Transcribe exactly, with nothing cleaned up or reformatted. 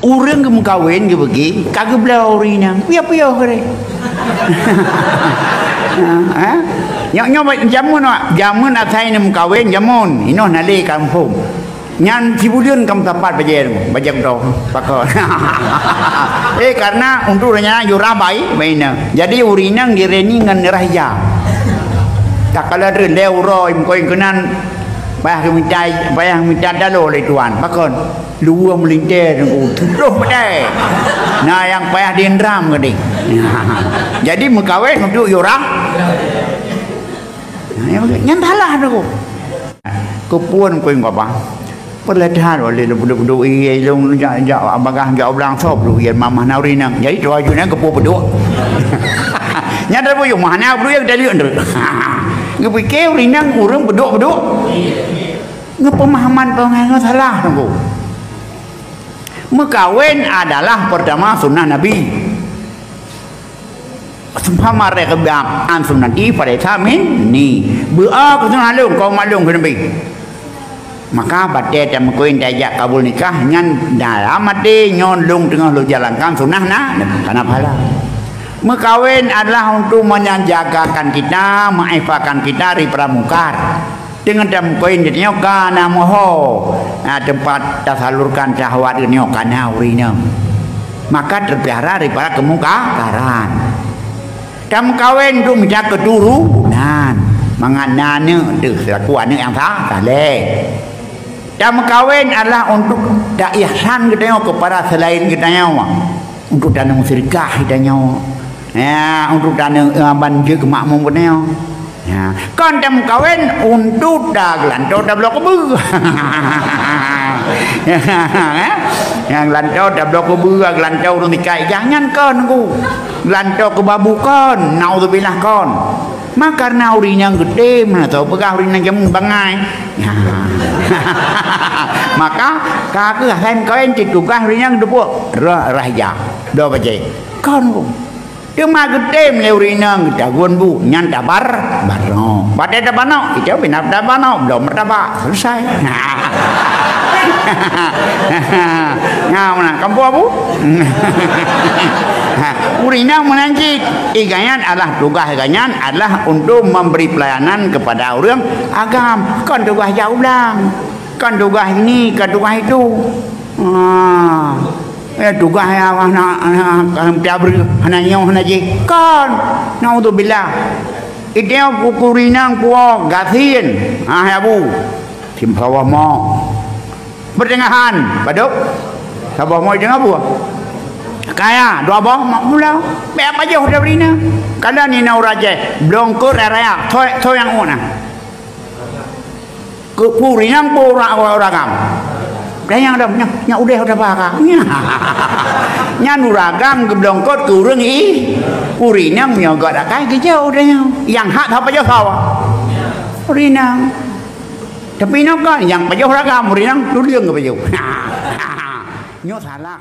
Ureuëng geumeukawen geubeugi, ka geubloe ureuëng inong. Piôh-piôh keu deh. Ha? Nyoe, nyoe jameun, jameun asai neumeukawen, jameun. Inoe na lé kampông. Nyan sibuleuen ka meusapat bajée, bajée keudroe. Pakon. Eh, karena untuk ureuëng nyan jurah bai, bai inong. Jadi ureuëng inong direni ngon rah ija. Takalon lé uroe meukawen keunan, payah geumita, payah geumita daloe lé tuan. Pakon. Luwah meulintée teungku, tutoh peudeh. Na nyang payah diendram keudeh. Jadi meukawen untuk yurah. Nyan salah teungku. Keupeue keu gobang? Peuleueh that oleh lôn peuduek-peuduek ié lôn jak, jak bagah jak u blang sob lôn ié mamah na ureuëng inong. Jadi tuha jih nyan keupeue peuduek. Nyan dah buyueng mah na peuduek nyang tadi. Geupike ureuëng inong ureuëng peuduek-peuduek. Ngeupeumahaman peungajaran salah teungku. Meukawen adalah pertama sunnah Nabi. Seumpama rek an sunnati pada samin ni. Beu keu sunnah lôn, kaum lôn keu Nabi. Maka batée tameukawen tajak kabul nikah nyan dalam até nyoe lôn teungoh lôn jalankan sunnah na, kana pahala. Meukawen adalah untuk menjagakan kita, mengifakan kita dari permunkar. Deungon tameukawen geutanyoe ka na moho, na teumpat tasalurkan syahwat geutanyoe ka na ureuëng inong. Maka teupiara daripada keumungkaran. Tameukawen untuk mita keuturonan, mangat na aneuëk teuh seulaku aneuëk nyang sa-, saleh. Tameukawen adalah untuk taihsan geutanyoe keupada seulaén geutanyoe, untuk taneuk seudeukah geutanyoe. Ya, untuk taneuk, eh, ban jeuet keu makmum geutanyoe. Ya, kon tameukawen untuk ta geulantoe tabloe keubeue. Ya, geulantoe tabloe keubeue, geulantoe ureuëng tikai jah nyan kon ku. Geulantoe keu babu kon, naudzubillah kon. Maka karena ureuëng inong geutem, na tau peugah ureuëng inong jameun bangai. Ya. Maka ka keuh asai meukawen cit tugaih ureuëng inong deupuek rah, rah ija. Dua bajée. Kon ku. Teuma geutem lé ureuëng inong geutagun bu, nyan tabar, barnok. Batée tabarnok, kita pih na tabarnok, bloe martabak, selesai. Nah, meunan kampung abu. Ureuëng inong meunan cit. Iganyan adalah tugaih iganyan adalah untuk memberi pelayanan kepada ureuëng agam. Kon tugaih jak u blang. Kon tugaih ini, kon tugaih itu. Ah. Eh, tugaih ya, hana, hana, hana, hana nyoe, hana jih. Kon. Naudzubillah. Idéh kuku rinang kuo gasien. Ah, ya bu. Sim sawah mo. Bertengahan, padub. Sawah mo di tengah buah. Kaya, dua boh, mak pula. Bèk pajoh dah rinang. Kadang ni na urajai. Blong kot raya. Soe, soe nyang uek na. Keu ureueng nyang po ura-, uragam. Dan nyang dam, nyang, nyang udeh udah baka. Nyan uragam geublongkot keu ureueng i, ureueng nyang meunyoe gak dakai geujok udah nyoe. Nyang hak haba pajoh sawa. Ureueng nyang. Tapi nyoe kan, nyang pajoh uragam, ureueng nyang tuleueng geupajoh. Nyoe salah.